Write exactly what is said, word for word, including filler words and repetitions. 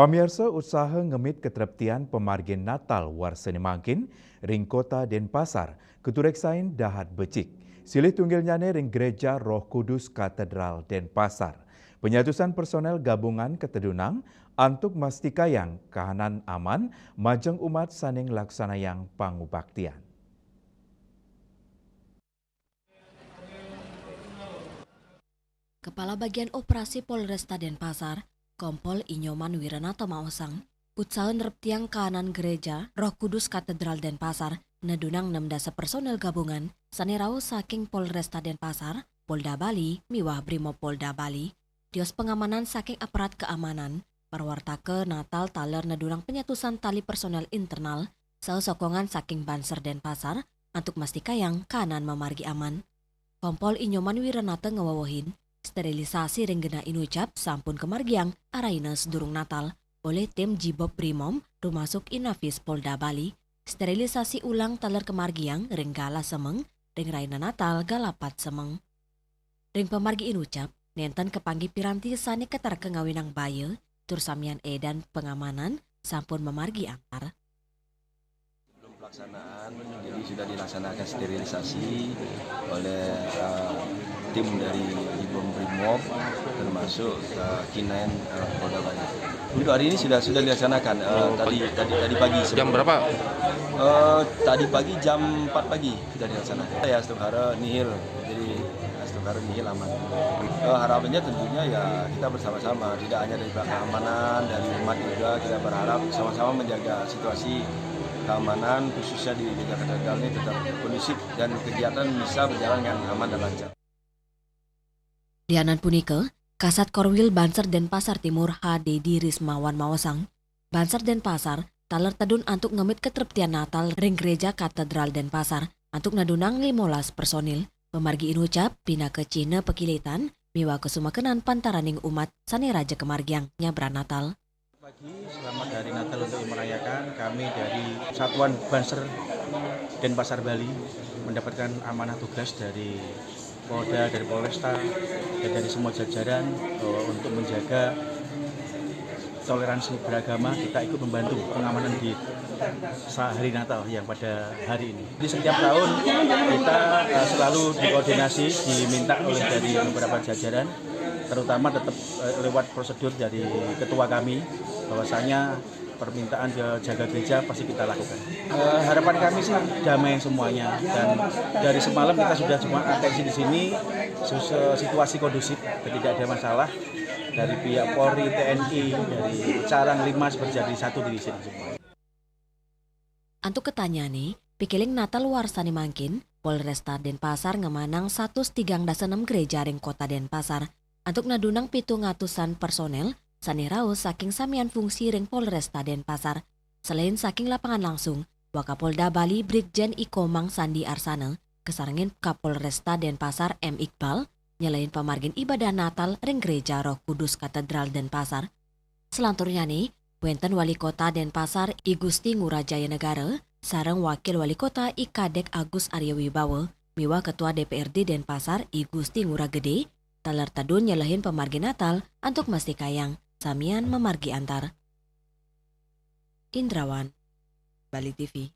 Pamiarsa, usaha ngemit katreptian pamargin Natal warsa mangkin ring Kota Denpasar katureksain dahat becik. Silih tunggilnyane ring Gereja Roh Kudus Katedral Denpasar. Panyatusan personel gabungan katedunang antuk mastikayang kahanan aman majeng umat sane nglaksanayang pangubaktian. Kepala Bagian Operasi Polresta Denpasar, Kompol I Nyoman Wiranata maosang, usaha nreptiang kahanan Gereja Roh Kudus Katedral Denpasar nedunang nem dasa personel gabungan sane rauh saking Polresta Denpasar, Polda Bali, miwah Brimopolda Bali. Tios pangamanan saking aparat keamanan, parwartaka Natal taler nedunang panyatusan tali personel internal, saha sokongan saking Banser Denpasar antuk mastikayang kahanan mamargi aman. Kompol I Nyoman Wiranata ngawewehin, sterilisasi ring genah inucap sampun kamargiang arahina sadurung Natal olih tim Jibob Brimob, rumasuk Inafis Polda Bali. Sterilisasi ulang taler kamargiang ring galah semeng, ring rahina Natal galah pat semeng. Ring pamargi inucap, nenten kapanggih piranti sane katarka ngawinang baya, tur samian edan pangamanan sampun mamargi antar. Sebelum pelaksanaan, jadi sudah dilaksanakan sterilisasi oleh, eh, tim dari Jibob Brimob, termasuk, eh, K sembilan, eh, Polda Bali. Untuk hari ini sudah sudah dilaksanakan, eh, tadi tadi tadi pagi. Jam sebelum berapa? Eh, tadi pagi jam empat pagi sudah dilaksanakan. Ya, Astungkara nihil. Jadi, Astungkara nihil aman. Eh, harapannya tentunya ya kita bersama-sama, tidak hanya dari pihak keamanan, dari umat juga kita berharap sama-sama menjaga situasi keamanan, khususnya di Gereja Katedral ini tetap kondusif dan kegiatan bisa berjalan dengan aman dan lancar. Lianan punika, Kasat Korwil Banser Denpasar Timur H D D Rismawan maosang, Banser Denpasar taler tedun antuk ngemit katreptian Natal ring Gereja Katedral Denpasar antuk nedunang limolas personil. Pamargi inucap pinaka cihna pakilitan miwah kasumekenan pantaraning umat sane raja kamargiang nyabran Natal. Pagi, selamat Hari Natal untuk merayakan. Kami dari Satuan Banser Denpasar Bali mendapatkan amanah tugas dari Polda, dari Polresta, dan dari semua jajaran, eh, untuk menjaga toleransi beragama. Kita ikut membantu pengamanan di sa-, hari Natal yang pada hari ini. Di setiap tahun kita, eh, selalu dikoordinasi, diminta oleh dari beberapa jajaran, terutama tetap, eh, lewat prosedur dari ketua kami, bahwasanya permintaan ke jaga gereja pasti kita lakukan. Eh, harapan kami sih damai semuanya, dan dari semalam kita sudah semua atensi di sini, sus-, eh, situasi kondusif, tidak ada masalah. Dari pihak Polri, T N I, dari Carang, Limas berjadi satu di sini semua. Antuk katanyane, pikiling Natal warsane mangkin, Polresta Denpasar ngamanang satus tigang dasa nem gereja ring Kota Denpasar, antuk nedunang pitung atusan personel sane rauh saking samian fungsi ring Polresta Denpasar. Selain saking lapangan langsung, Wakapolda Bali Brigjen I Komang Sandi Arsana, kasarengin Kapolresta Denpasar M Iqbal, nyelehin pamargin ibadah Natal ring Gereja Roh Kudus Katedral Denpasar. Salanturnyane, wenten Wali Kota Denpasar I Gusti Ngurah Jaya Negara, sareng Wakil Wali Kota I Kadek Agus Arya Wibawa, miwah Ketua D P R D Denpasar I Gusti Ngurah Gede, taler tedun nyelehin pamargi Natal antuk mastikayang samian mamargi antar. Indrawan, Bali T V.